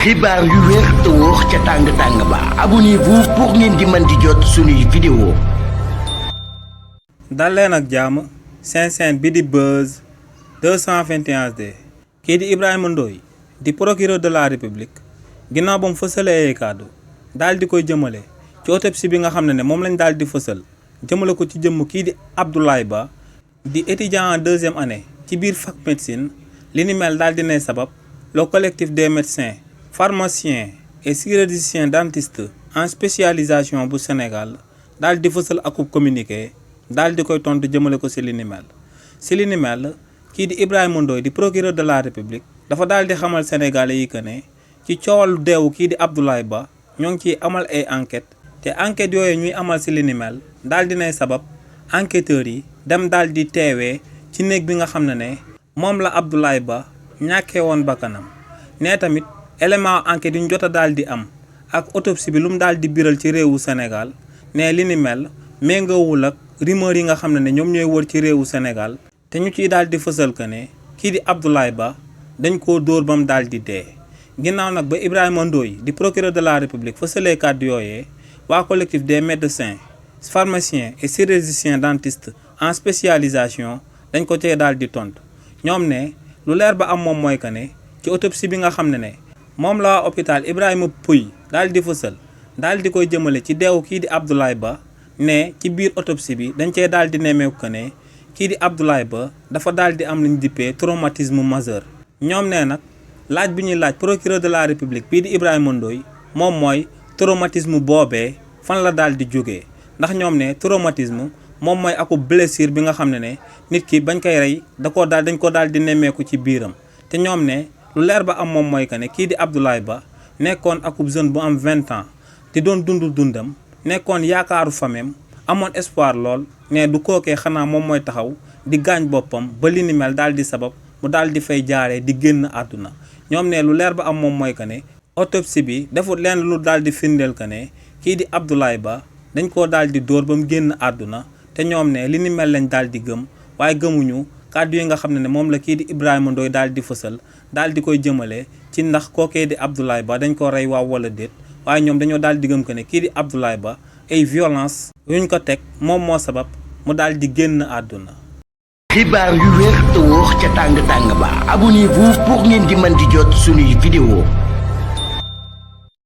xibaar yu wér te wóor ca tàng ba abonnez-vous pour ngeen di mën di jot suñuy vidéo. dal leen ak jàmm seen bi di Buzz 221D kii di Ibrahima Ndoye di procureur de la République ginnaaw ba mu fësalee ay kàddu daal di koy jëmale ci autopsie bi nga xam ne moom lañ daal di fësal jëmale ko ci jëmm kii di Abdoulaye Ba di étudiant en deuxième année ci biir fac médecine li ni mel daal di nay sabab le collectif des médecins pharmaciens et chirurgiens dentistes en spécialisation bu Sénégal daal di fësal akub communiqué daal di koy tontu jëmale ko si li ni mel kii di Ibrahima Ndoye di procureur de la République dafa daal di xamal sénégalais yi que ne ci coowal deewu kii di Abdoulaye Ba ñoo ngi ciy amal ay enquête te enquêtes yooyu ñuy amal si li ni mel daal di nay sabab enquêteurs yi dem daal di teewee ci néeg bi nga xam ne moom la Abdoulaye Ba ñàkkee woon bakkanam ne tamit élément enquête yu ñu jot a daal di am ak autopsie bi lu mu daal di biral ci réewu Sénégal ne li ni mel méngoowul ak rumeur yi nga xam ne ñoom ñooy wër ci réewu Sénégal te ñu ciy daal di fësal que ne kii di Abdoulaye Ba dañ koo dóor ba mu daal di dee. ginnaaw nag ba Ibrahima Ndoye di procureur de la République fësalee kàddu yooyee waa collectif des médecins pharmaciens et chirurgiens dentistes en spécialisation dañ ko cee daal di tontu ñoom ne lu leer ba am moom mooy que ne ci autopsie bi nga xam ne moom la waa hôpital Ibrahima Pouye daal di fësal daal di koy jëmale ci deewu kii di Abdoulaye Ba ne ci biir autopsie bi dañ cee daal di nemmeeku que ne kii di Abdoulaye Ba dafa daal di am lu ñu dippee traumatisme majeur. ñoom ne nag laaj bi ñuy laaj procureur de la République bii di Ibrahima Ndoye moom mooy traumatisme boobee fan la daal di jógee ndax ñoom ne traumatisme moom mooy akub blessure bi nga xam ne nit ki bañ koy rey dañ ko daal di nemmeeku ci biiram te ñoom ne lu leer ba am moom mooy que ne kii di Abdoulaye Ba nekkoon akub jeune bu am 20 ans te doon dundam nekkoon yaakaaru famem amoon espoir lool ne du kookee xanaa moom mooy taxaw di gaañ boppam ba li ni mel daal di sabab mu daal di fay jaaree di génn àdduna. ñoom ne lu leer ba am moom mooy que ne autopsie bi defut leen lu daal di firndeel que ne kii di Abdoulaye Ba dañ koo daal di dóor ba mu génn àdduna te ñoom ne li ni mel lañ daal di gëm waaye gëmuñu kàddu yi nga xam ne moom la kii di Ibrahima Ndoye daal di fësal daal di koy jëmale ci ndax kookee di Abdoulaye Ba dañ ko rey waaw wala déet waaye ñoom dañoo daal di gëm que ne kii di Abdoulaye Ba ay violence yuñ ko teg moom moo sabab mu daal di génn àdduna. xibaar yu wér te wóor ca tàng ba abonnez-vous pour ngeen di mën di jot suñuy vidéo.